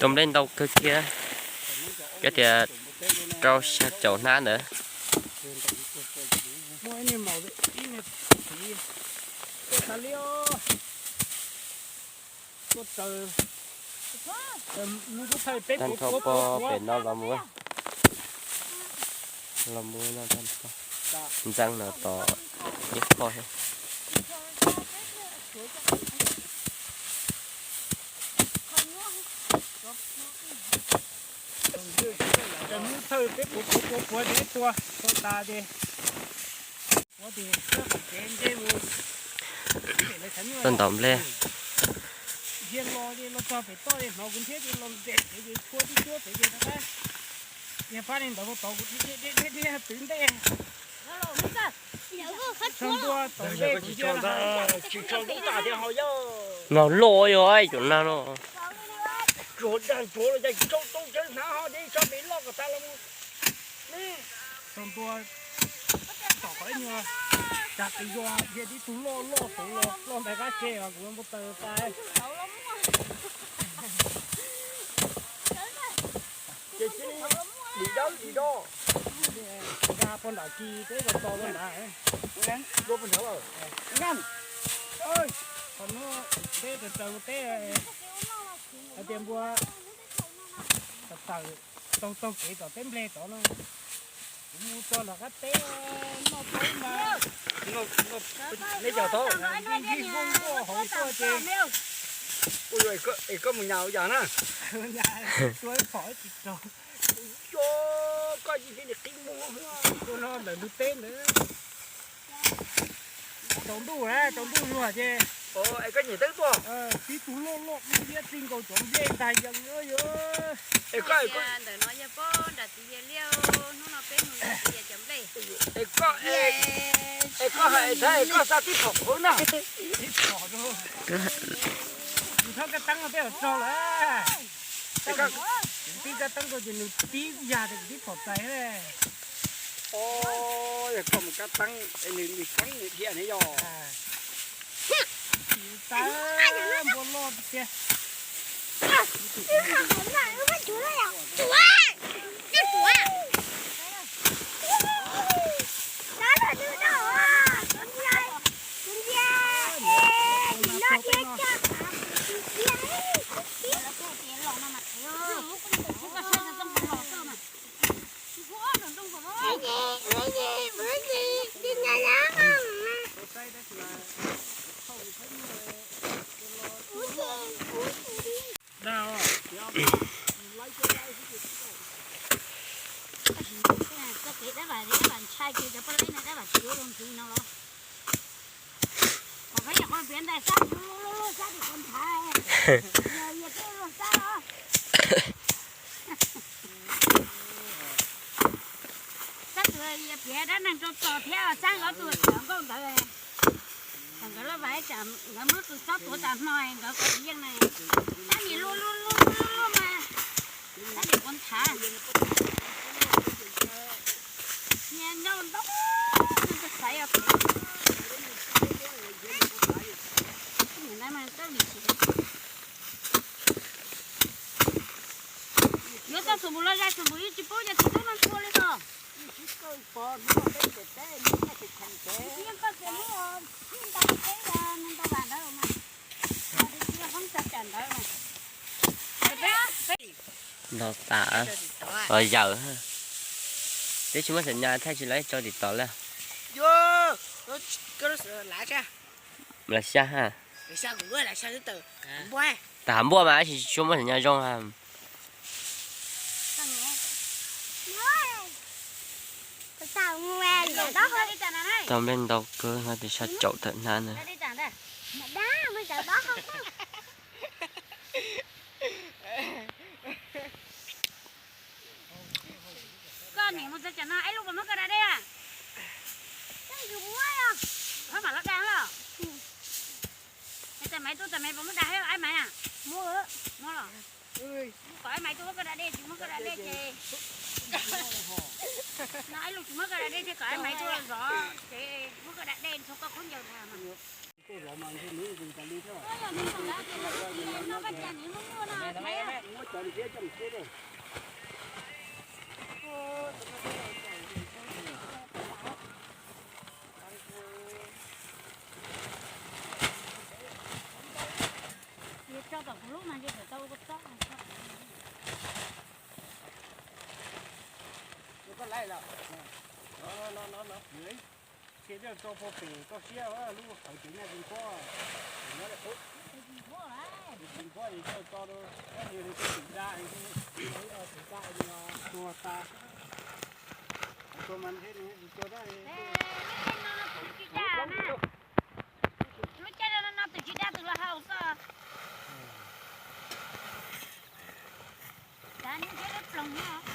Rau nplej ntau kawg kiag, kab tias rau xya caum hnab ntawd. Tag nrho pob pem no los mus, los mus no tag nrho. Ntxeev no tom ib qho. Mus thawj peb puav puav puav puav ces tua, tua tas ces ua tis txoj kev nce mus. Toj ntaum nplej. Ntsia los ces los txog pem toj ces hnov kuv nrhiav ces los nres pem ces tshua tib cuab pem ces rov qab. Yog pab li ntawd ua tod kuv dhia dhia dhia twv ntej. Tsaug ntua tom ntej kuv cia. Tsis tsaug ntau tas thiab ho yog. No loj yog cov nag no. Tsuag dag ntsuav los yog tsis tsaug tau tsawv hnav ho ces tso pem loj kom tas los mus. Tsaug ntua tom qhov ib nyuag cas qis zog dhia tib tug loj loj tauv los loj ntais qab tseg os kuv npau taws tas. Ces cia li dim dawb dim do. Nqa poj nram kis peb ko tso poj nrad. Qhov no peb raws raws ua teb hais tias npua tawm tawm taug taug kev tom teb nplej tod no. Kuv mus txog nram qab teb noj taub mas, neb cov taub nqig nqig nquaj nquaj hauv tuaj ces. Ua es koj mus nyas ua cas na? Tua ib phom tsis raug. Yog koj cia li qi mus, tua no ntawm ntug teb ntawd. Tsaus ntuj na, tsaus ntuj luag ces. Es koj nyiam teb tuaj? Tib tug loj loj dub liab txij nkaus cov nplej ntag yog. Es koj ntawm no yog pob nram txiv yawg liaj, hnub no peb mus yos txiv yawg cov nplej. Es koj, es koj hais thab es koj xa tib phom qhov na. Tib phom rau. Nws thob kab teeb no peb los tsaug lawm. Tib kab teeb rau ces nws tib yag ces kuv tib phom txais. Yog koj mus kab teeb es nws nws teeb nws dhia ne yog. Tawb npua loj tiag. Txoj kev dab vam dab vam ntshai ces cov poj leb no dab vam tsis yuav zoo ntxiv no los. Qhov peb nyuam qhuav piav ntais sab tus lub lub lub sab tus qhov nthav, yog yog peb luag sab los. Sab tus piav dab neeg rau txog thiab sab nkawd tus cov nkauj ntawd. Thaum nkawd loj vas tsam nkawd muab tus txob tuav tas hmo nkawd quav yeej na. Sab nim luaj luaj luaj luaj luaj mas. Sab nim quav nthav. Niag ncauj ntau, xaiv os. Yuav txoj xus npum los zaj xus npum ib tsis paub yog tsis tub no tua li os. Yeej koj txiv lub ntau peb ntau vam ntawd mas. Ntau tas, los yawm. Twb tsis muaj xim nyas thaij tsis lawv tso tim tod lawm. Lam xya ha. Tas hav npuaj mas tsis tshua muaj xim nyas zoo ha. Tau nplej ntau kawg no tes sab caum tawm hnab na. Koj niam mus txog tsam no ib lub puas muab koj da dej? Koj mam los da los. Tais Maiv tuaj, Tais Maiv puas muab da thiab, Ais Maiv na? Muab los. Kom Ais Maiv tuaj muab koj da dej, tsis muab koj da dej ces, no ib lub tsis muab koj da dej thiab kom Ais Maiv tuaj zov ces muab koj da dej txhua koj khaub ncaws ntag mas. Tso tom kuv lub mas ntshe tau ua txob. Koj laij lawm. No no no no, cia coj tso puag pem toj siab lub qhawv ces nyaj tsis nphuab. Tsis nphuab ces coj tso rau, tus da, tus da, tus da, tus da, tus da. Lub caij no no tus tsis da tus los haus xwb. Kav nws thiab lub ploog no.